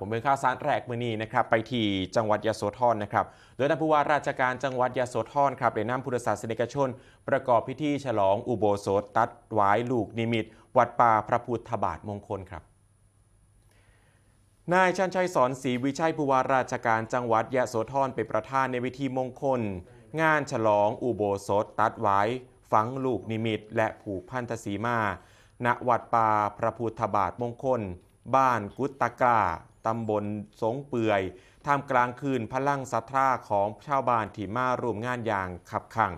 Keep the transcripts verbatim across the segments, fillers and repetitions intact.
ผมเป็นข่าวสารแรกมื้อนี้นะครับ ไปที่จังหวัดยโสธรนะครับ โดยท่านผู้ว่าราชการจังหวัดยโสธรครับ ได้นำพุทธศาสนิกชน ประกอบพิธีฉลองอุโบสถตัดหวายลูกนิมิต วัดป่าพระพุทธบาทมงคลครับ นายชันชัยสอนศรีวิชัย ผู้ว่าราชการจังหวัดยโสธร เป็นประธานในพิธีมงคล งานฉลองอุโบสถตัดหวายฝังลูกนิมิต และผูกพันธสีมา ณ วัดป่าพระพุทธบาทมงคล บ้านกุตตะกา ตำบลสงเปื่อย ท่ามกลางคลื่นพลังศรัทธาของชาวบ้านที่มาร่วมงานอย่างคับคั่ง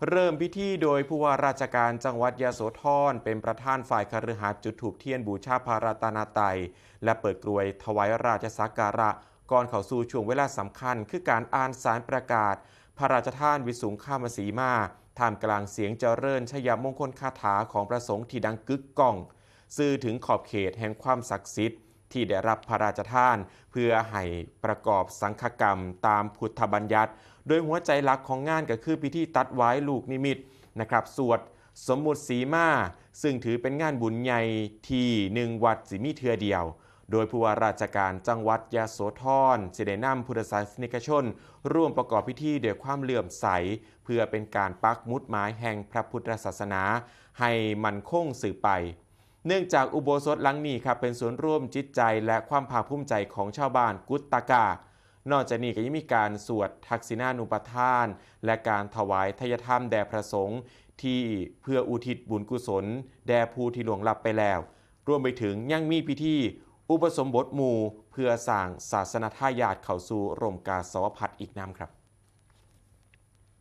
เริ่มพิธีโดยผู้ว่าราชการจังหวัดยโสธร เป็นประธานฝ่ายคฤหัสถ์ จุดธูปเทียนบูชาพระรัตนตรัย และเปิดกรวยถวายราชสักการะ ก่อนเข้าสู่ช่วงเวลาสำคัญ คือการอ่านสารประกาศพระราชทานวิสุงคามสีมา ท่ามกลางเสียงเจริญชยมงคลคาถาของพระสงฆ์ที่ดังกึกก้อง สื่อถึงขอบเขตแห่งความศักดิ์สิทธิ์ที่ได้รับพระราชทาน เพื่อให้ประกอบสังฆกรรมตามพุทธบัญญัติ โดยหัวใจหลักของงานก็คือพิธีตัดหวายลูกนิมิตนะครับ สวดสมมุติสีมา ซึ่งถือเป็นงานบุญใหญ่ที่หนึ่งวัดสิมีเทื่อเดียว โดยผู้ว่าราชการจังหวัดยโสธร สิได้นำพุทธศาสนิกชน ร่วมประกอบพิธีด้วยความเลื่อมใส เพื่อเป็นการปักหมุดหมายแห่งพระพุทธศาสนา ให้มั่นคงสืบไป เนื่องจากอุโบสถหลังนี้ครับ เป็นศูนย์รวมจิตใจและความภาคภูมิใจของชาวบ้านกุตตะกา นอกจากนี้ก็ยังมีการสวดทักษิณานุปทาน และการถวายทายธรรมแด่พระสงฆ์ ที่เพื่ออุทิศบุญกุศลแด่ผู้ที่ล่วงลับไปแล้ว รวมไปถึงยังมีพิธีอุปสมบทหมู่ เพื่อสร้างศาสนทายาทเข้าสู่ร่มกาสาวพัสตร์อีกนำครับ